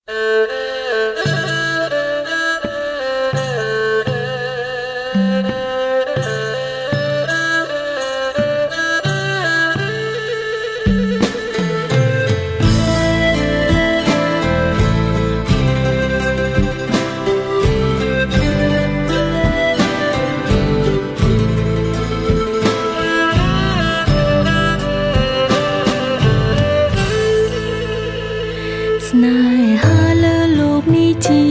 ស្នេហាលើលោកនេះជា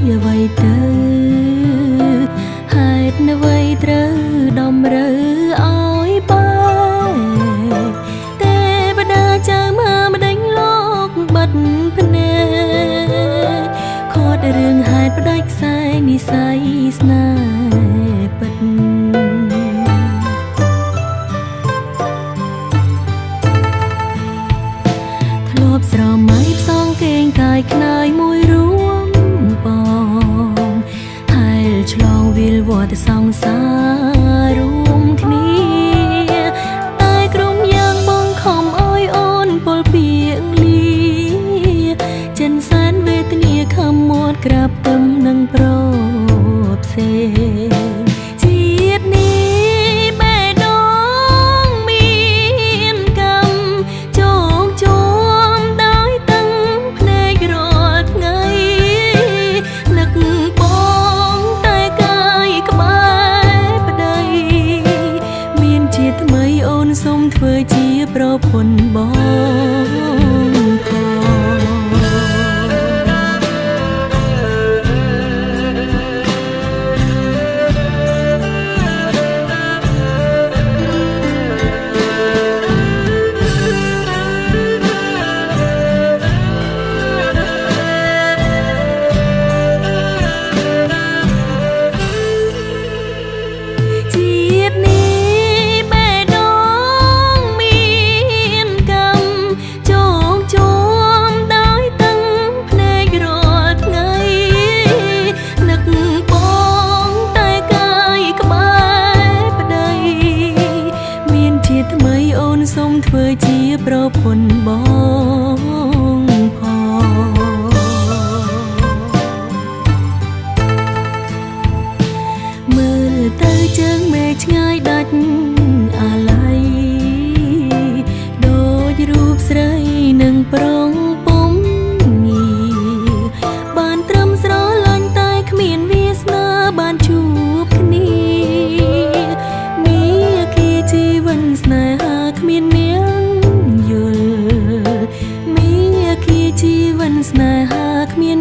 អ្វីទៅហេតុអ្វីត្រូវដំរើឲ្យបែកទេវតាចៅមកម្ដេញលោកបិទភ្នែកខត់រឿងហេតុផ្ដាច់ខ្សែនិស័យស្នេហ៍ពិត ធ្លាប់ស្រមៃផ្សងគេងកាយខ្នាយមួយរួមបងហែលឆ្លងវិលវត្តសង្សាររួមគ្នាតែក្រុមយ៉ាងបងខំអោយអូនពលពីងលាចិនសែនវេទនាខំមាត់ក្រាបទឹមនឹងប្រផ្សេងជាតិនេះបេះដូងមានកម្ម ជោគជួមដោយទាំងភ្នែករាល់ថ្ងៃនឹកបងតែកាយក្បែរប្តីមានជាថ្មីអូនសូមធ្វើជាប្រពន្ធបងផង ជាតិនេះបេះដូងមានកម្មជោគជួមដោយទាំងភ្នែករាល់ថ្ងៃនឹកបងតែកាយក្បែរប្តីមានជាថ្មីអូនសូមធ្វើជាប្រពន្ធបងផង មើលទៅជើងមេឃឆ្ងាយដាច់អាល័យដូចរូបស្រីនឹងប្រងពុំងាបានត្រឹមស្រឡាញ់តែគ្មានវាសនាបានជួបគ្នាមាគីជីវិនស្នេហាគ្មាននាងយល់មាគីជីវិនស្នេហាគ្មាន